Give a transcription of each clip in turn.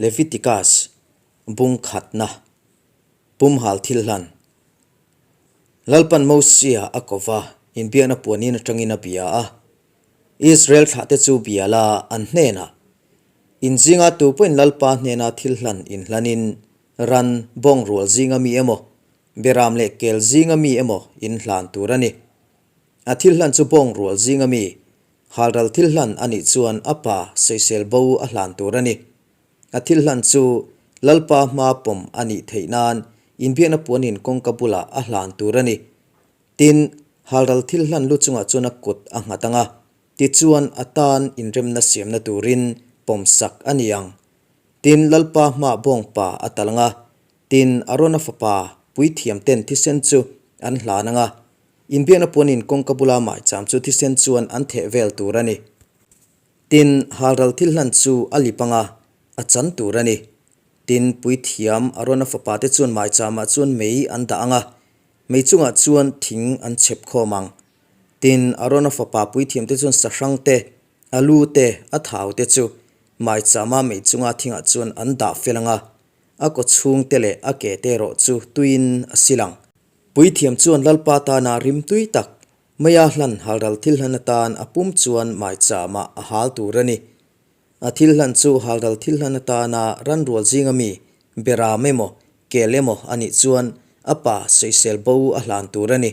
Leviticus bung khatna pumhal thil hlan. Lalpan Mosia a ko va, inbiakna puanin atangin a bia a. Israel thlahte chu bia la an hnenah, In zinga tu pawhin Lalpa hnena thil hlan inhlanin ran bawng rual zinga mi emaw, beram leh kel zinga mi emaw in hlan tur a ni. A thil hlan chu bawng rual zinga mi, halral thil hlan a nih chuan a pa sawisel bo a hlan tur a ni. A thil hlan chu Lalpa hma pawm a nih theih nan inbiakna puanin kawngka bulah a hlan tur a ni. Tin, halral thil hlan lu chungah chuan a kut a nghat ang a, tichuan a tan inremna siamna turin pawmsak a ni ang. Tin, Lalpa hmaah bawngpa a tal ang a, tin, Arona fapa puithiamten thisen chu an hlan ang a, Inbiakna puanin kawngka bula maicham chu thisen chuan an theh vel tur a ni. Tin, halral thil hlan chu a lip anga a chan tur a ni. Tin, puithiam Arona fapa te chuan maichamah chuan mei an dah anga, mei chungah chuan thing an chhep khawm ang. Tin, Arona fapa puithiam te chuan sahrang te, a lu te, a thau te chu maichama mei chunga thingah chuan an dah fel anga, a kawchhung te leh a ke te erawh chu tuiin a sil ang. Puithiam chuan Lalpa tana rim tui tak maia hlan halral thil hlan atan a pum chuan maichama a hal tur a ni. A thil hlan chu halral thil hlan atana ranrual zinga mi beram emaw, kel emaw a nih chuan a pa sawisel bo a hlan tur a ni.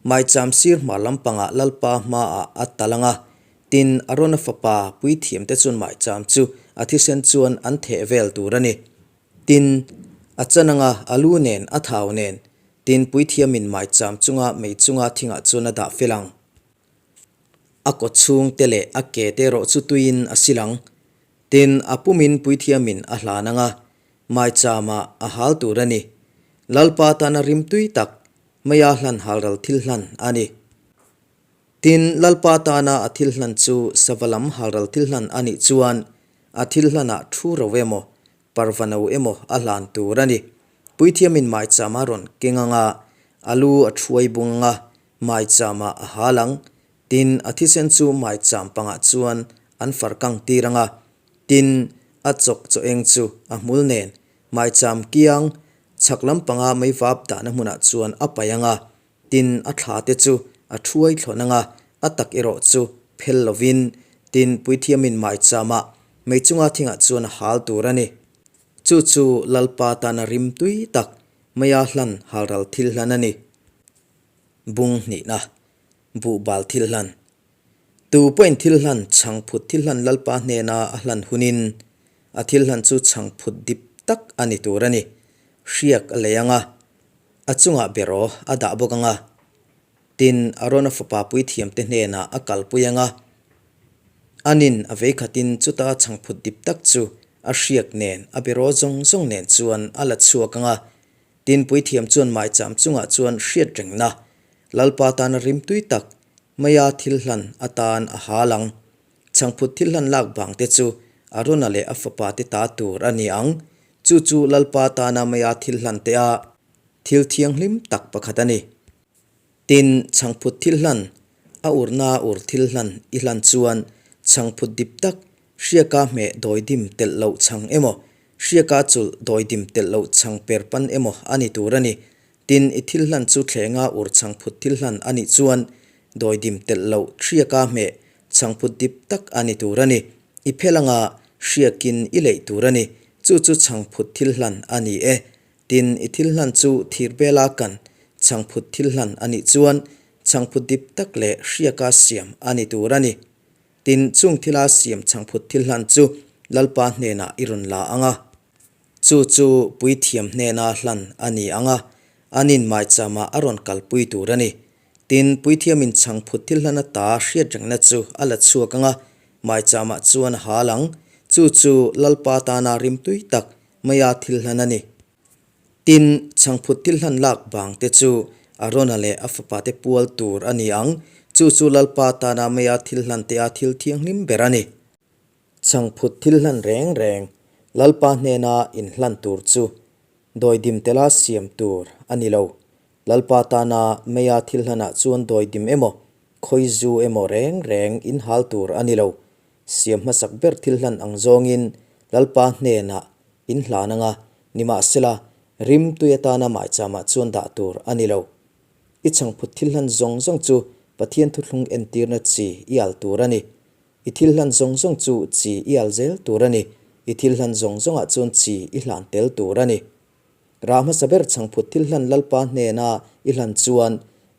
Maicham sir hmar lampangah Lalpa hmaah a tal ang a, tin Arona fapa puithiamte chuan maicham chu a thisen chuan an theh vel tur a ni. Tin, a chan anga a lu nen a thau nen, tin puithiamin maicham chunga mei chunga thingah chuan a dah fel ang. A kaw chhung te leh a ke te erawh chu tuiin a sil ang. Tin, a pumin puithiamin a hlan anga maichama a hal tur a ni. Lalpa tana rim tui tak maia hlan halral thil hlan a ni. Tin, Lalpa tana a thil hlan chu sava lam halral thil hlan a nih chuan a thil hlanah thu ro emaw Parvano emaw a hlan tur a ni. Puithiamin maicham a rawn keng ang a, a lu a thuai bung ang a, maicham ah a hal ang. Tin, a thisen chu maicham pangah chuan an far kang tir ang a. Tin, a chawk chaw eng chu a hmul nen maicham kiang chhak lampanga meivap dahna hmunah chuan a paih ang a. Tin, a thla te chu a thuai thlawn ang a, a tak erawh chu phel lovin, tin, puithiamin maichama mei chunga thingah chuan a hal tur a ni. Chu chu Lalpa tana rim tui tak maia hlan halral thil hlan a ni. Bung hnihna, Buhbal thil hlan. Tu pawhin thil hlan chhangphut thil hlan Lalpa hnena a hlan hunin a thil hlan chu chhangphut dip tak a ni tur a ni. Hriak a lei ang a, A chungah beraw a dah bawk ang a, tin Arona fapa puithiamte hnenah a kalpui ang a. Anin a veikhatin chuta chhangphut dip tak chu a hriak nen, a beraw zawng zawng nen chuan a la chhuak ang a. Tin puithiam chuan maicham chungah chuan hriat rengna, Lalpa tana rimtui tak maia thil hlan atan a hal ang. Chhangphut thil hlan lak vang te chu Arona leh a fapa te ta tur a ni ang. Chu chu Lalpa tana maia thil hlan te a thil thianghlim tak pakhat a ni. Tin, chhangphut thil hlan, a urna ur thil hlan i hlan chuan chhangphut dip tak, hriaka hmeh dawidim telh loh chhang emaw, hriaka chulh dawidim telh loh chhang per pan emaw a ni tur a ni. Tin, i thil hlan chu thlenga ur chhangphut thil hlan a nih chuan dawidim telh loh hriaka hmeh chhangphut dip tak a ni tur a ni. I phel anga hriakin i leih tur a ni. Chu chu chhangphut thil hlan a ni e. Tin, i thil hlan chu thir bela kan chhangphut thil hlan a nih chuan chhangphut dip tak leh hriaka siam a ni tur a ni. Tin, chung thila siam chhangphut thil hlan chu Lalpa hnenah i rawn la ang a. Chu chu puithiam hnena hlan a ni ang a, an in maichama a rawn kalpui tur a ni. Tin, puithiamin chhangphut thil hlan ata hriat rengna chu a la chhuak ang a, maichamah chuan a hal ang. Chu chu Lalpa tana rimtui tak maia thil hlan a ni. Tin, chhangphut thil hlan lak bang te chu Arona leh a fapate pual tur a ni ang. Chu chu Lalpa tana maia thil hlan te a thil thianghlim ber a ni. Chhangphut thil hlan reng reng Lalpa hnena inhlan tur chu dawidim tela siam tur a ni lo. Lalpa tana meia thil hlanah chuan dawidim emaw, khawizu emaw reng reng inhal tur a ni lo. Siam hmasak ber thil hlan ang zawngin Lalpa hnenah. in hlan anga, nimahsela, rim tui atana maichama chuan dah tur a ni lo. I chhangphut thil hlan zawng zawng chu Pathian thuthlung entirna chi i al tur a ni. I thil hlan zawng zawng chu chi i al zel tur a ni. I thil hlan zawng zawngah chuan chi i hlan tel tur a ni. Rah hmasa ber chhangphut thil hlan Lalpa hnena i hlan chuan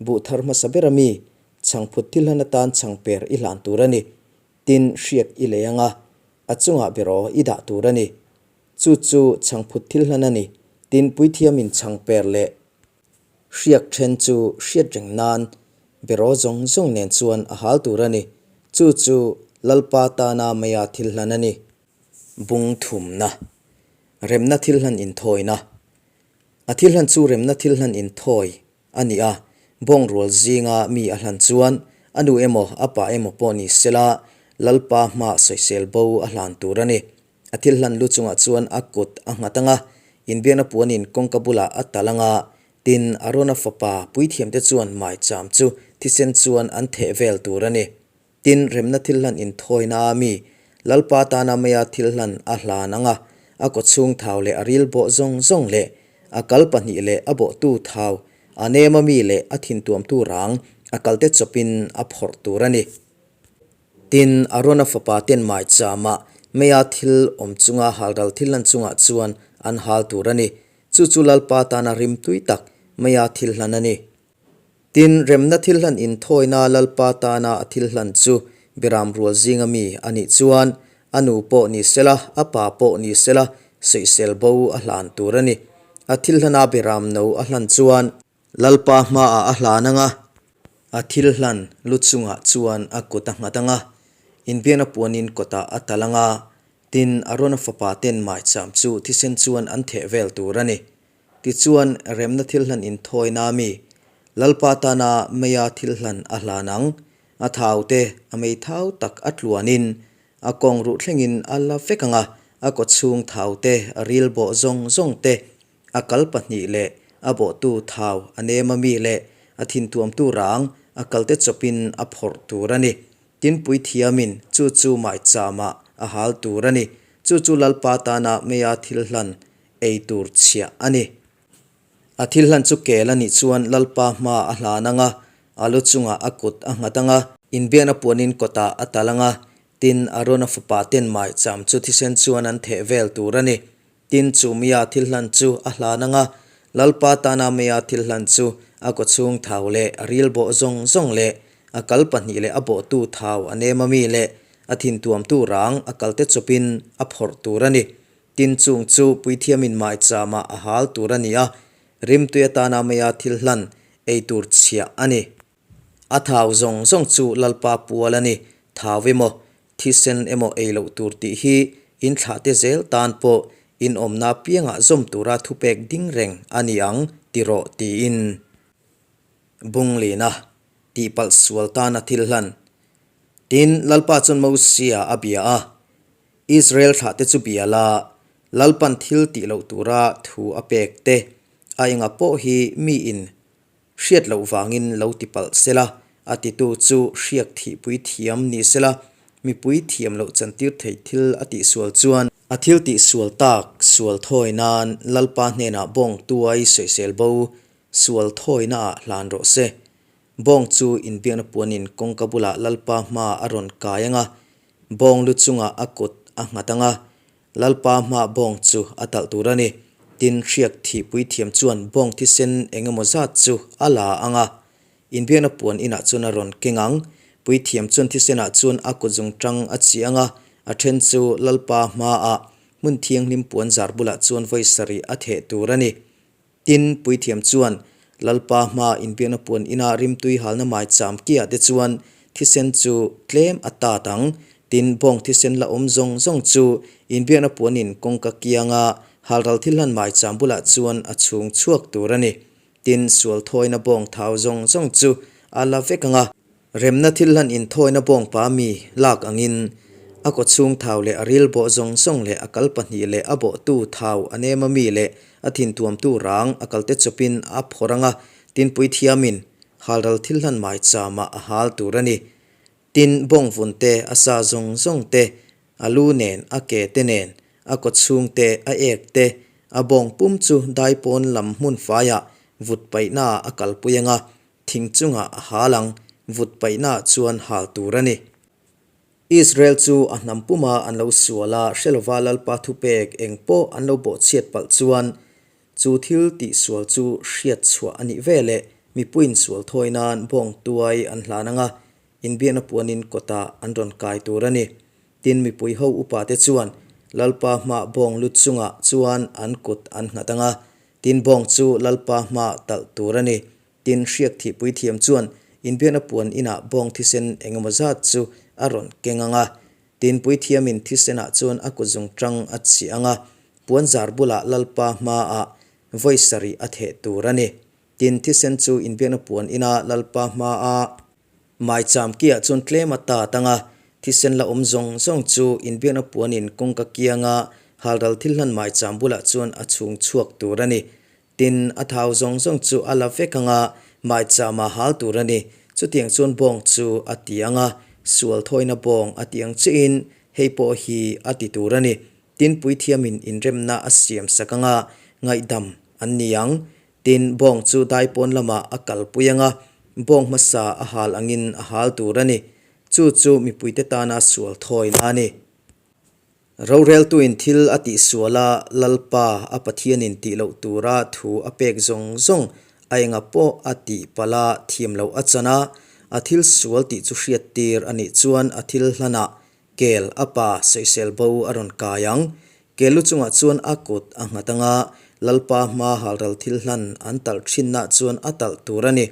buh thar hmasa bera mi chhangphut thil hlan atan chhangper i hlan tur a ni. Tin, hriak i lei anga a chungah beraw i dah tur a ni. Chu chu chhangphut thil hlan a ni. Tin, puithiamin chhangper leh Hriak then chu hriat reng nan beraw zawng zawng nen chuan a hal tur a ni. Chu chu Lalpa tana maia thil hlan a ni. Bung thumna, Remna thil hlan inthawina. A thil hlan chu remna thil hlan inthawi a ni a, bawng rual zinga mi a hlan chuan a nu emaw a pa emaw pawh ni sela Lalpa hma sawisel bo a hlan tur a ni. A thil hlan lu chungah chuan a kut a nghat ang a, inbiakna puanin kawngka bulah a tal ang a, tin Arona fapa puithiamte chuan maicham chu thisen chuan an theh vel tur a ni. Tin, remna thil hlan inthawina a mi Lalpa tana maia thil hlan a hlan ang a, a kawchhung thau leh a ril bawh zawng zawng leh a kal pahnih leh a bawhtu thau, a nema mi leh a thintuamtu rang a kalte chawpin a phawrh tur a ni. Tin, Arona fapa ten maichama meia thil awm chunga halral thil hlan chungah chuan an hal tur a ni. Chu chu Lalpa tana rim tui tak meia thil hlan a ni. Tin, remna thil hlan inthawina Lalpa tana a thil hlan chu Biram rual zinga mi a nih chuan a nu pawh ni sela, a pa pawh ni sela, sawisel bo a hlan tur a ni. A thil hlana Biram no a hlan chuan, Lalpa hmaah a hlan ang a, a thil hlan lu chungah chuan a kut a nghat ang a, inbiakna puanin kawtah a tal ang a, tin, Arona fapa ten maicham chu thisen chuan an theh vel tur a ni. Tichuan, remna thil hlan inthawina mi, Lalpa tana meia thil hlan a hlan ang, a thau te a mei thau tak a tluanin a kawng ruh thlengin a la vek ang a, a kawchhung thau te, a ril bawh zawng zawng te, A kal pahnih leh a bawhtu thau a nem a mi leh a thintuamtu rang a kalte chawpin a phawrh tur a ni. Tin puithiamin chu chu maichama a hal tur a ni. Chu chu Lalpa tana meia thil hlan ei tur chhiah a ni. A thil hlan chu kel a nih chuan Lalpa hma a hlan ang a, a lu chungah a kut a nghat ang a, inbiakna puanin kawtah a tal ang a, tin Arona fapa ten maicham chu thisen chuan an theh vel tur a ni. Tin, chu mia thil hlan chu a hlan ang a, Lalpa tana mia thil hlan chu a kawchhung thau leh a ril bawh zawng zawng leh a kal pahnih leh a bawhtu thau a nem ami leh a thintuamtu rang a kalte chawpin a phawrh tur a ni. Tin, chung chu puithiamin maichama a hal tur a ni a, rimtui atana mia thil hlan ei tur chhiah a ni. A thau zawng zawng chu Lalpa pual a ni, thau emaw, thisen emaw ei loh tur tih hi in thlahte zel tan pawh in awmna piangah zawm tura thupek ding reng a ni ang ti rawh tiin Bunglina tihpalh sual tana thil hlan. Tin, Lalpa chuan Mosia a bia a, Israel thlahte chu bia la, Lalpan thil tih loh tura thu a pek te, a enga pawh hi miin Hriat loh vangin lo ti palh sela, a titu chu hriak thihpui thiam ni sela, mipui thiam loh chantir thei thil a tihsual chuan, a thil tihsual tak sual thawi nan Lalpa hnenah bawng tuai sawisel bo sual thawinaah hlan rawh se. Bawng chu inbiakna puanin kawngka bulah Lalpa hma a rawn kai ang a, bawng lu chungah a kut a nghat ang a, Lalpa hma bawng chu a talh tur a ni. Tin, hriak thihpui thiam chuan bawng thisen eng emaw zat chu a la ang a, inbiakna puan inah chuan a rawn keng ang. Puithiam chuan thisenah chuan a kutzungtang a chi ang a, a then chu Lalpa hmaah hmun thianghlim puan zar bulah chuan vawi sarih a theh tur a ni. Tin, puithiam chuan Lalpa hmaa inbiakna puan ina rimtui halna maicham kiah te chuan thisen chu tlem a tat ang. Tin, bawng thisen la awm zawng zawng chu inbiakna puanin kawngka kianga halral thil hlan maicham bulah chuan a chhung chhuak tur a ni. Tin, sual thawina bawng thau zawng zawng chu a la vek ang a. Remna thil hlan inthawina bawngpa mi lak angin a kawchhung thau leh a ril bawh zawng zawng leh a kal pahnih leh a bawhtu thau a nema mi leh a thintuamtu rang a kalte chawpin a phawrh ang a, tinpui thiamin halral thil hlan maichama a hal tur a ni. Tin, bawngvun te, a sa zawng zawng te, a lu nen, a ke te nen, A kawchhung te, a ek te, a bawng pum chu daipawn lam hmun faiah vut paihnaah a kalpui ang a, thing chungah a hal ang, vut paihnaah chuan hal tur a ni. Israel chu a hnam puma an lo sual a, hre lova Lalpa thupek eng pawh an lo bawhchhiat palh chuan chu thil tihsual chu hriat chhuah a nih veleh mipuiin sual thawi nan bawng tuai an hlan ang a, Inbiakna puanin kawtah an rawn kai tur a ni. Tin, mipui ho upate chuan Lalpa hmah bawng lut chungah chuan an kut an nghat ang a, tin bawng chu Lalpa hmah talh tur a ni. Tin, hriak thihpui thiam chuan inbiakna puan inah bawng thisen engemaw zat chu a rawn keng ang a. Tin, puithiamin thisenah chuan a kutzung tang a chhi ang a, puan zar bulah Lalpa hmaah vawi sarih a theh tur a ni. Tin, thisen chu inbiakna puan ina Lalpa hmaa maicham kiah chuan tlem a tat ang a, thisen la awm zawng zawng chu inbiakna puanin kawngka kianga halral thil hlan maicham bulah chuan a chhung chhuak tur a ni. Tin, a thau zawng zawng chu a la vek ang a, maicham a hal tur a ni. Chutiang chuan bawng chu a ti ang a, sual thawina bawng a ti ang chiahin hei pawh hi a ti tur a ni. Tin, puithiamin inremna a siam sak ang a, ngaihdam an ni ang. Tin, bawng chu daipawn lamah a kalpui ang a, bawng hmasa a hal angin a hal tur a ni. Chu chu mipuite tana sual thawina a ni. Roreltuin thil a tihsual a, Lalpa a Pathianin tih loh tura thu a pek zawng zawng a enga pawh a tih palh a, thiam loh a chan a, a thil sual tih chu hriattir a nih chuan a thil hlanah Kel a pa sawisel bo a rawn kai ang. Kel lu chungah chuan a kut a nghat ang a, Lalpa hma halral thil hlan an talh thinna chuan a talh tur a ni.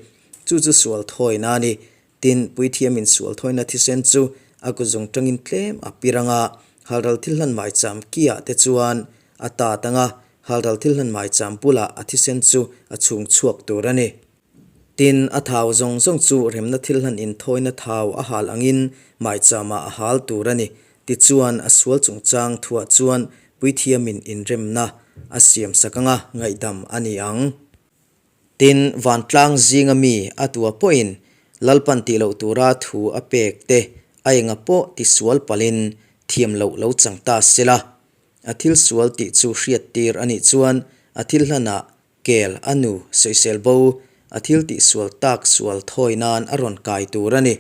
Chu chu sual thawina a ni. Tin, puithiamin sual thawina thisen chu a kutzung tangin tlem a pir ang a, halral thil hlan maicham kiah te chuan a tat ang a, halral thil hlan maicham bulah a thisen chu a chhung chhuak tur a ni. Tin, a thau zawng zawng chu remna thil hlan inthawina thau a hal angin maichama a hal tur a ni. Tichuan, a sual chungchang thuah chuan puithiamin inremna a siam sak anga ngaihdam a ni ang. Tin, vantlang zinga mi a tua pawhin Lalpan tih loh tura thu a pek te a enga pawh tisual palhin thiam loh lo chang ta sela. A thil sual tih chu hriattir a nih chuan a thil hlanah Kel a nu sawisel bo, a thil tih sual tak sual thawi nan a rawn kai tur a ni.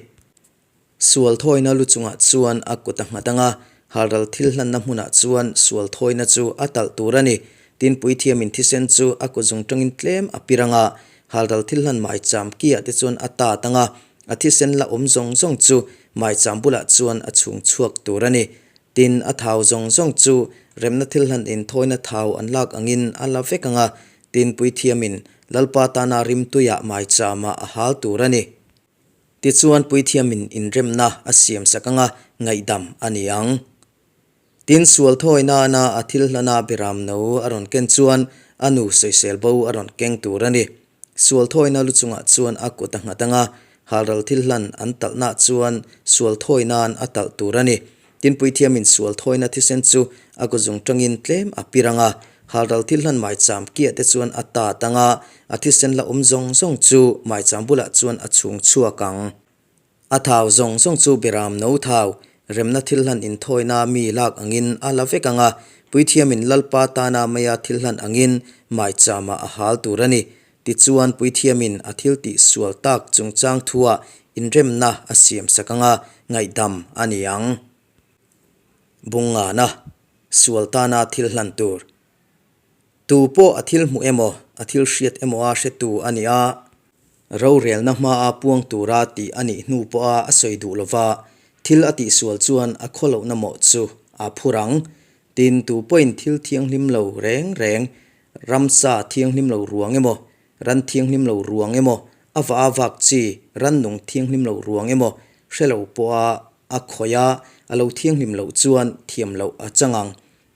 Sual thawina lu chungah chuan a kut a nghat ang a, halral thil hlanna hmunah chuan sual thawina chu a talh tur a ni. Tin, puithiamin thisen chu a kut zung tangin tlem a pir ang a, halral thil hlan maicham kiah te chuan a tat ang a, a thisen la awm zawng zawng chu maicham bulah chuan a chhung chhuak tur a ni. Tin, a thau zawng zawng chu remna thil hlan inthawina thau an lak angin a la vek ang a, tin puithiamin Lalpa tana rimtuiah maichama a hal tur a ni. Tichuan puithiamin inremna a siam sak ang a, ngaihdam a ni ang. Tin, sual thawi nana a thil hlana beram no a rawn ken chuan a nu sawisel bo a rawn keng tur a ni. Sual thawina lu chungah chuan a kut a nghat ang a, halral thil hlan an talhna chuan sual thawi nan a talh tur a ni. Tin, puithiamin sual thawina thisen chu a kuzung tangin tlem a pir ang a, halral thil hlan maicham kiah te chuan a tat ang a, a thisen la awm zawng zawng chu maicham bulah chuan a chhung chhuak ang. A thau zawng zawng chu Beram no thau, remna thil hlan inthawina mi lak angin a la vek ang a, Puithiamin Lalpa tana maia thil hlan angin maichama a hal tur a ni. Tichuan Puithiamin a thil tih sual tak chungchang thuah inremna a siam sak ang a, ngaihdam a ni ang. Bungngana, sual tana thil hlan tur. Tu pawh a thil hmuh emaw, a thil hriat emaw a hretu a ni a. Rorelna hmaa puang tura tih a nih hnu pawha a sawi duh lova, thil a tihsual chuan a khawlohna mawh chu a phur ang. Tin, tu pawhin thil thianghlim lo reng reng, ramsa thianghlim lo ruang emaw, ran thianghlim lo ruang emaw, a va a vak chi rannung thianghlim lo ruang emaw hre lo pawha a khawih a, a lo thianghlim loh chuan thiam loh a chang ang.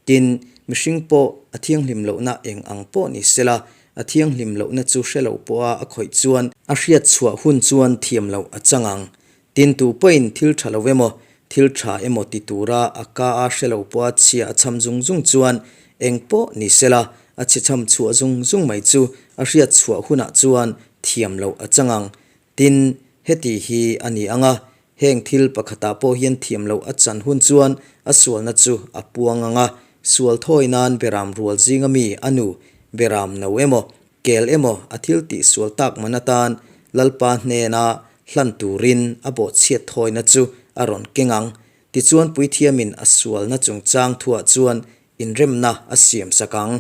Tin, mihring pawh a thianghlim lohna eng ang pawh ni sela, a thianghlim lohna chu hre lo pawha a khawih chuan, a hriat chhuah hun chuan thiam loh a chang ang. Tin, tu pawhin thil tha lo emaw, thil tha emaw ti tura a ka a hre lo pawha chhia a chham zung zung chuan eng pawh ni sela, a chhe chham chhuah zung zung mai chu a hriat chhuah hunah chuan thiam loh a chang ang. Tin, heti hi a ni ang a, Heng thil pakhatah pawh hian thiam loh a chan hun chuan a sualna chu a puang ang a, Sual thawi nan beram rual zinga mi a nu beram no emaw, kel emaw a thil tih sual tak man atan Lalpa hnena hlan turin a bawhchhiat thawina chu a rawn keng ang. Tichuan puithiamin a sualna chungchang thuah chuan inremna a siamsak ang.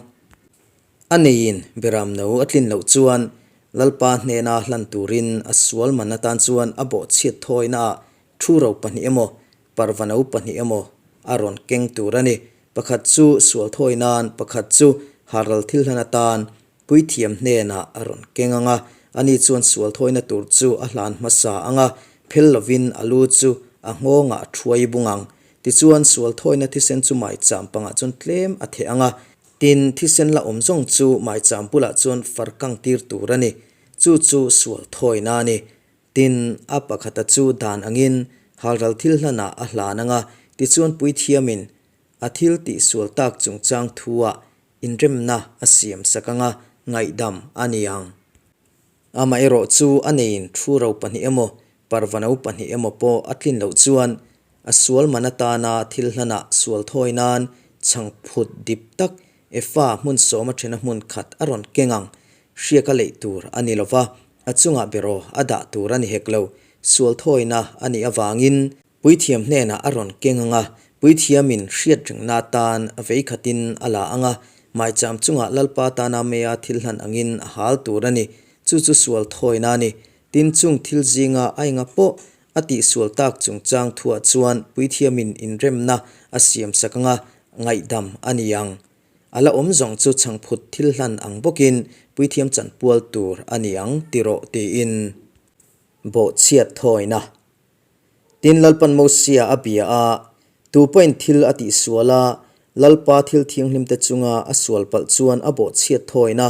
A neiin beram no a tlin loh chuan Lalpa hnena hlan turin a sual man atan chuan a bawhchhiat thawinaah thu ro pahnih emaw, parva no pahnih emaw a rawn keng tur a ni. Pakhat chu sual thawi nan, pakhat chu haral thil hlan atan puithiam hnenah a rawn keng ang a, ani chuan sual thawina tur chu a hlan hmasa ang a, phel lovin a lu chu a nghawngah a thuai bung ang. Tichuan sual thawina thisen chu maicham pangah chuan tlem a theh ang a, tin thisen la awm zawng chu maicham bulah chuan far kang tir tur a ni. Chu chu sual thawina a ni. Tin, a pakhata chu dan angin halral thil hlanah a hlan ang a, tichuan puithiamin a thil tihsual tak chungchang thuah inremna a siam sak ang a, ngaihdam a ni ang. Amaherawh chu a neiin thu ro pahnih emaw, parvano pahnih emaw pawh a tlin loh chuan a sual man atana thil hlanah sual thawi nan chhangphut dip tak Efa hmun sawma thena hmun khat a rawn keng ang. Hriak a leih tur a ni lova, a chungah beraw a dah tur a ni hek lo. Sual thawina a nih avangin puithiam hnenah a rawn keng ang a, puithiamin hriat rengna atan a vei khatin a la ang a, maicham chungah Lalpa tana meia thil hlan angin a hal tur a ni. Chu chu sual thawina a ni. Tin, chung thil zinga a enga pawh a tihsual tak chungchang thuah chuan puithiamin inremna a siamsak ang a, ngaihdam a ni ang. A la awm zawng chu chhangphut thil hlan ang bawkin puithiam chanpual tur a ni ang ti rawh tiin bawhchhiat thawina. Tin Lalpan Mosia a bia a, tu pawhin thil a tihsual a, Lalpa thil thianghlimte chunga a sual palh chuan a bawhchhiat thawina,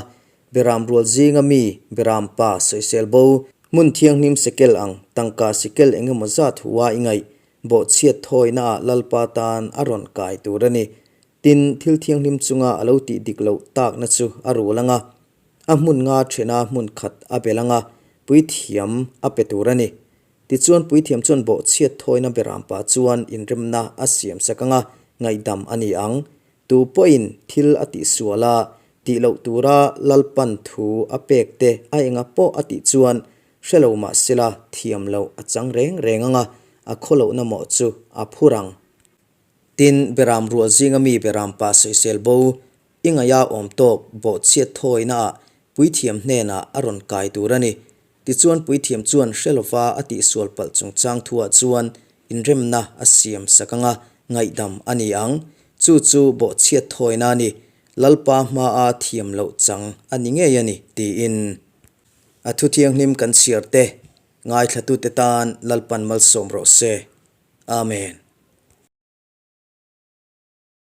Beram rual zinga mi, Beram pa sawisel bo, hmun thianghlim sekel ang, tangka sekel engemaw zat hua i ngaih, bawhchhiat thawina ah Lalpa tan a rawn kai tur a ni. Tin, thil thianghlim chunga a lo tih dik loh takna chu a rul ang a, a hmun nga thena hmun khat a bel ang a, puithiam a pe tur a ni. Tichuan puithiam chuan bawhchhiat thawina berampa chuan inremna a siam sak ang a, ngaihdam a ni ang. Tu pawhin thil a tihsual a, tih loh tura Lalpan thu a pek te a enga pawh a tih chuan hre lo mah sela thiam loh a chang reng reng ang a, a khawlohna mawh chu a phur ang. Tin, Beram rual zinga mi Beram pa sawisel bo i ngaia awm tawk bawhchhiat thawinaah puithiam hnenah a rawn kai tur a ni. Tichuan puithiam chuan hre lova a tihsual palh chungchang thuah chuan inremna a siam sak anga ngaihdam a ni ang. Chu chu bawhchhiat thawina a ni. Lalpa hmaa thiam loh chang a ni ngei a ni, tiin. A thu thianghlim kan chhiar te, ngaithlatute tan Lalpan malsawm rawh se. Amen.